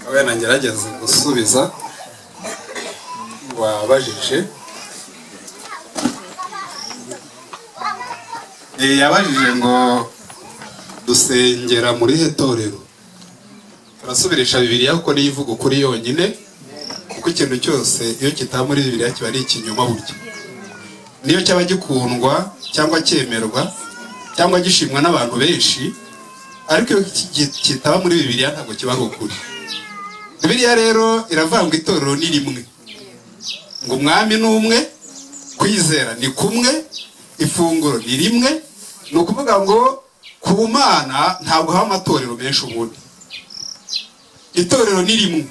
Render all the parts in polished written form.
Wenda ngerageza gusubiza wabajije. Yabajije ngo dusengera muri he torero. Turasubirisha Bibiliya kuko niyo ivuga ukuri yonyine, kuko ikintu cyose iyo kitaba muri Bibiliya kiba ari ikinyoma burya. Niyo cyaba gikundwa cyangwa cyemerwa cyangwa gishimwa n'abantu benshi, ariko iyo kitaba muri Bibiliya ntabwo kiba ari ukuri. Bibiliya rero iravuga ngo itorero ni rimwe, ngo umwami ni umwe, kwizera ni kumwe, ifunguro ni rimwe. Ni ukuvuga ngo ku Mana ntabwo haba amatorero menshi ubundi. Itorero ni rimwe.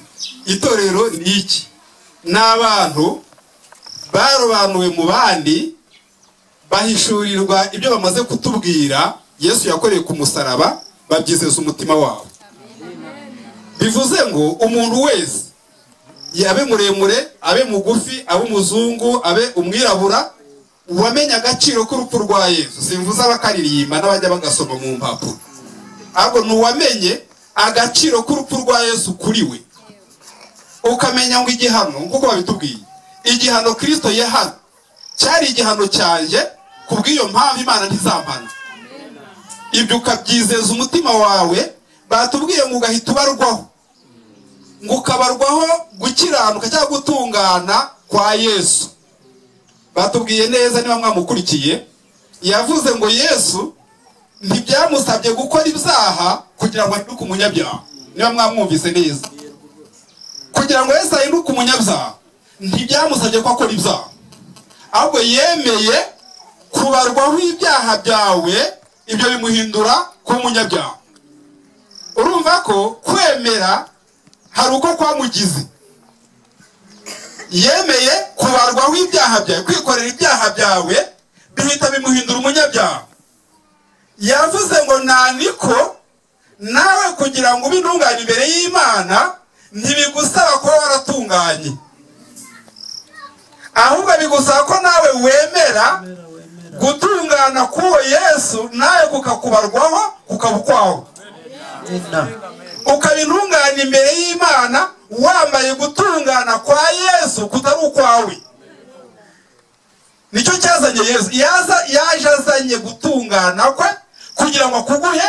Itorero ni iki? Ni abantu barobanuwe mu bandi, bahishurirwa ibyo bamaze kutubwira Yesu yakoreye ku musaraba, babyizeza umutima wabo. Bivuze ngo umuntu wese, yabe muremure, abe mugufi, abe umuzungu, abe umwirabura, wamenye agaciro k'urupfu rwa Yesu. Simvuze abakaririmba n'abajya bagasoma mu mpapuro, ahubwo ni uwamenye agaciro k'urupfu rwa Yesu kuri we. Ukamenya ngo igihano, nk'uko babitubwiye, igihano Kristo yahawe cyari igihano cyanjye, kubw'iyo mpamvu Imana ntizampana. Ibyo ukabyizeza umutima wawe. Batubwiye ngo ugahita ubarwaho, ngo ukabarwaho gukiranuka cyangwa gutungana kwa Yesu. Batubwiye neza, niba mwamukurikiye, yavuze ngo Yesu ntibyamusabye gukora ibyaha kugira ngo ahinduke umunyabyaha. Niba mwamwumvise neza, kugira ngo Yesu ahinduke umunyabyaha ntibyamusabye ko akora ibyaha, ahubwo yemeye kubarwaho ibyaha byawe, ibyo bimuhindura kuba umunyabyaha. Urumva ko kwemera hari uko kwamugize. Yemeye kubarwaho ibyaha byawe, kwikorera ibyaha byawe, bihita bimuhindura umunyabyaha. Yavuze ngo naniko nawe kugira ngo ube intungane imbere y'Imana ntibigusaba kuba waratunganye, ahubwo bigusaba ko nawe wemera gutungana k'uwo Yesu, nawe kukakubarwaho kukaba ukwawe, ukaba intungane imbere y'Imana wambaye gutungana kwa Yesu kutari ukwawe. Nicyo cyazanye Yesu. Yaje azanye gutungana kwe kugira ngo akuguhe,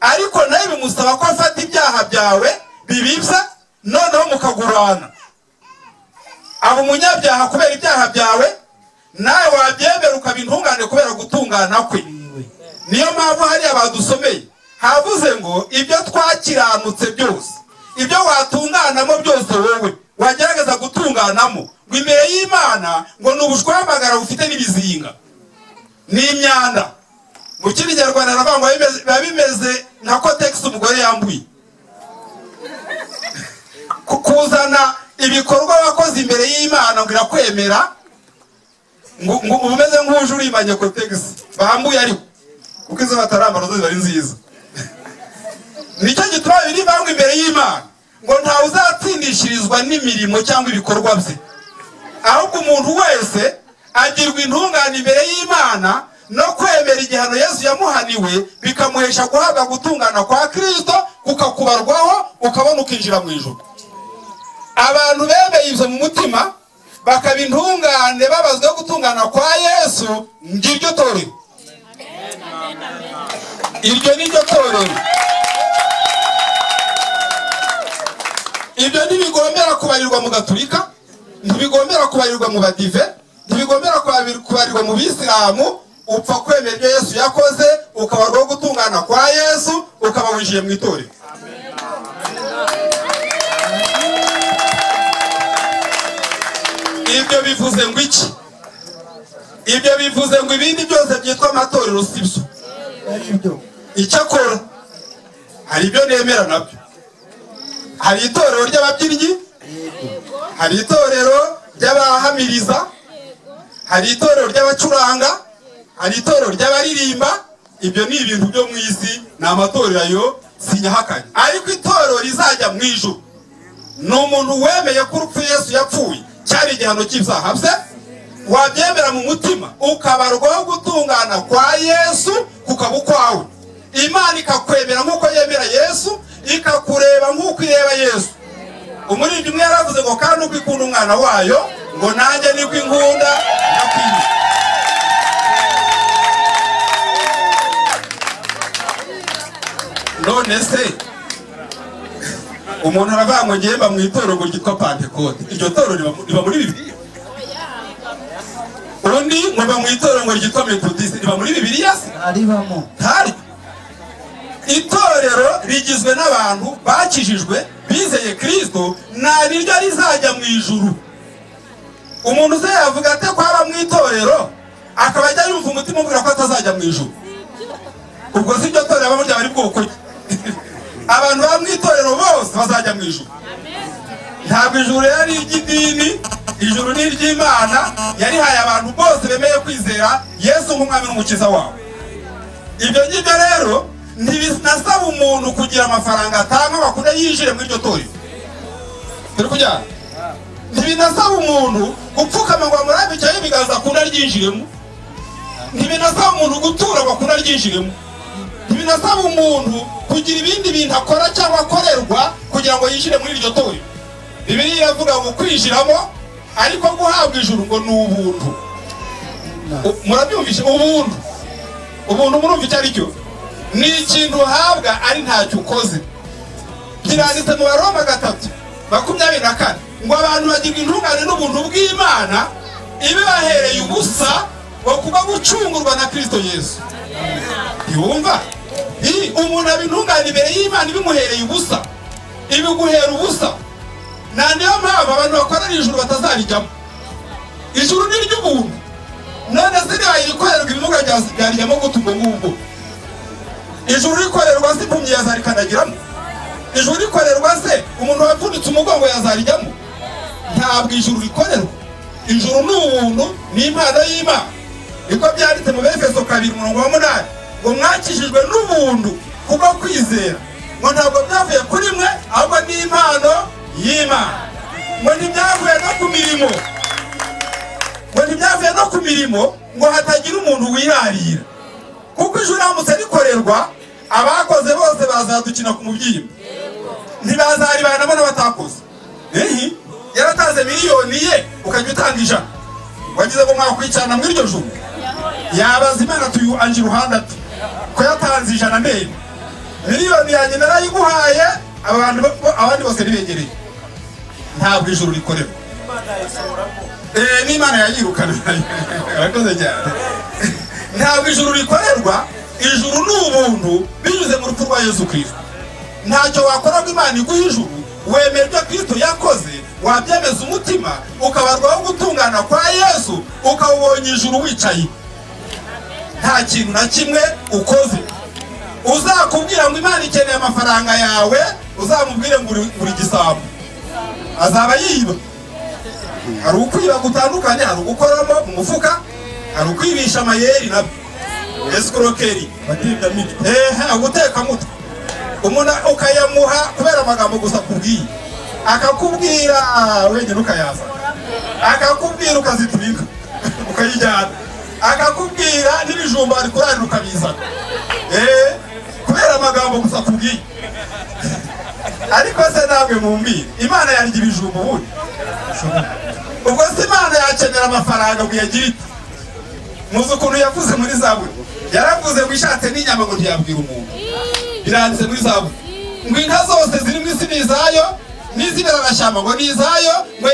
ariko nawe bimusaba ko afata ibyaha byawe bibibye, noneho mukagurana. Aba umunyabyaha kubera ibyaha byawe, nawe wabyemera ukaba intungane kubera gutungana kwe. Niyo mpamvu hariya badusomeye havuze ngo ibyo twakiranutse byose, ibyo watunganamo byose, wowe wagerageza gutunganamo, ngo imbere y'Imana ngo ni ubushwambagara bufite n'ibizinga n'imyanda. Mu kindi Kinyarwanda baravuga ngo biba bimeze nka kotegisi umugore yambuye. Kuzana ibikorwa wakoze imbere y'Imana ngo irakwemera, ngo umeze nk'uje urimanye kotegisi bambuye, ariko kuko izo batarambara zo ziba ari nziza. Nicyo gituma biri bangwa imbere y'Imana ngo ntawe uzatsindishirizwa n'imirimo cyangwa ibikorwa bye, ahubwo umuntu wese agirwa intungane imbere y'Imana no kwemera igihano Yesu yamuhaniwe, bikamuhesha guhabwa gutungana kwa Kristo, kukakubarwaho, ukabona ukinjira mu ijuru. Abantu bemeye ibyo mu mutima bakaba intungane babazwe gutungana kwa Yesu, ngiryo torero. Iryo ni ryo torero. Ibyo ntibigombera kubarirwa mu Gaturika, ntibigombera kubarirwa mu Badive, ntibigombera kubarirwa mu Bisilamu. Upfa kwemera ibyo Yesu yakoze, ukabarwaho gutungana kwa Yesu, ukaba winjiye mu itorero. Ibyo bivuze ngo iki? Ibyo bivuze ngo ibindi byose byitwa amatorero si byo. Icyakora hari ibyo nemera nabyo. Hari itorero ry'ababyinnyi, hari itorero ry'abahamiriza, hari itorero ry'abacuranga, hari itorero ry'abaririmba. Ibyo ni ibintu byo mu isi, ni amatorero ayo sinyahakanye. Ariko itorero rizajya mu ijuru ni umuntu wemeye ko urupfu Yesu yapfuye cyari igihano cy'ibyaha bye, wabyemera mu mutima ukabarwaho gutungana kwa Yesu kukaba ukwawe. Imana ikakwemera nk'uko yemera Yesu, ikakureba nk'uko ireba Yesu. Umuririmbyi umwe yaravuze ngo kandi uko ikunda umwana wayo ngo nanjye niko inkunda ndakwiye. None se umuntu aravuga ngo ngiye mba mu itorero ngo ryitwa Pentecote, iryo torero riba muri Bibiliya? Undi ngo mba mu itorero ngo ryitwa Methodiste, riba muri Bibiliya se? Aribamo. Ntari. Itorero rigizwe n'abantu bakijijwe bizeye Kristo, nta niryo rizajya mu ijuru. Umuntu uze yavuga ate ko aba mu itorero akaba ajya yumva umutima umubwira ko atazajya mu ijuru? Ubwo si iryo torero abamo ryaba ari bwoko ki? Abantu baba mu itorero bose bazajya mu ijuru. Ntabwo ijuru rero ari iry'idini, ijuru ni iry'Imana yarihaye abantu bose bemeye kwizera Yesu nk'umwami n'umukiza wabo. Ibyo ngibyo rero ntibinasaba umuntu kugira amafaranga atanga ngo akunde yinjire muri iryo torero. Turi kujyana? Ntibinasaba umuntu gupfukama ngo amurambikeho ibiganza akunde aryinjiremo. Ntibinasaba umuntu gutura ngo akunde aryinjiremo. Ntibinasaba umuntu kugira ibindi bintu akora cyangwa akorerwa kugira ngo yinjire muri iryo torero. Bibiliya iravuga ngo kwinjiramo ariko guhabwa ijuru ngo ni ubuntu. Murabyumvishe? Ubuntu. Ubuntu murumva icyo ari cyo? Ni ikintu uhabwa ari ntacyo ukoze. Kiranditse mu Baroma 3:24 ngo abantu bagirwa intungane n'ubuntu bw'Imana ibibahereye ubusa ngo kuba gucungurwa na Kristo Yesu. Ntiwumva? Umuntu aba intungane imbere y'Imana ibimuhereye ubusa, ibiguhera ubusa. Na niyo mpamvu abantu bakorera ijuru batazarijyamo. Ijuru ni iry'ubuntu. None se niba irikorerwa ibimuga byarijyamo gute ubwo ngubwo? Ijuru rikorerwa se impumyi yazarikanagiramo? Ijuru rikorerwa se umuntu wavunitse umugongo yazarijyamo? Ntabwo ijuru rikorerwa. Ijuru ni ubuntu, ni impano y'Imana. Niko byanditse mu Befeso 2:8 ngo mwakijijwe n'ubuntu kubwo kwizera, ngo ntabwo byavuye kuri mwe ahubwo ni impano y'Imana. Ngo ntibyavuye no ku mirimo, ngo ntibyavuye no ku mirimo ngo hatagira umuntu wirarira. Kuko ijuru riramutse rikorerwa abakoze bose bazadukina ku mubyimba, ntibazaribanamo n'abatakoze. Yaratanze miliyoni ye ukajya utanga 100, wagize ngo mwakwicana muri iryo juru? Yabaza Imana tuyu anje iruhande ati ko yatanze 100 ndende, miliyoni yanjye narayiguhaye, abantu abandi bose ntibegereye. Ntabwo ijuru rikorerwa. N'Imana yayirukana. Arakoze cyane. Ntabwo ijuru rikorerwa. Ijuru ni ubuntu binyuze mu rupfu rwa Yesu Kristo. Ntacyo wakora ngo Imana iguhe ijuru, wemera ibyo Kristo yakoze, wabyemeza umutima ukabarwaho gutungana kwa Yesu, ukawubonye ijuru wicaye. Nta kintu na kimwe ukoze. Uzakubwira ngo Imana ikeneye amafaranga yawe, uzamubwire ngo uri gisambo, azaba yiba. Hari ukwiba gutandukanye, hari ugukoramo mu mufuka, hari ukwibisha amayeri nabyo, escroquerie, guteka mutwe. Umuntu ukayamuha kubera amagambo gusa akubwiye, akakubwira wenyine ukayaza, akakubwira ukaziturika ukayijyana, akakubwira n'ibijumba ari kurarira ukabizana, kubera amagambo gusa akubwiye. Ariko se namwe mumbwire, Imana yarya ibijumba ubundi? Ubwo se Imana yakenera amafaranga ngo iyagire ite? Muzi ukuntu yavuze muri Zaburi? Yaravuze ngo ishatse n'inyama ngo ntiyabwira umuntu. Biranditse muri Zaburi ngo inka zose ziri mu isi ni izayo, n'izibera amashyamba ngo ni izayo, ngo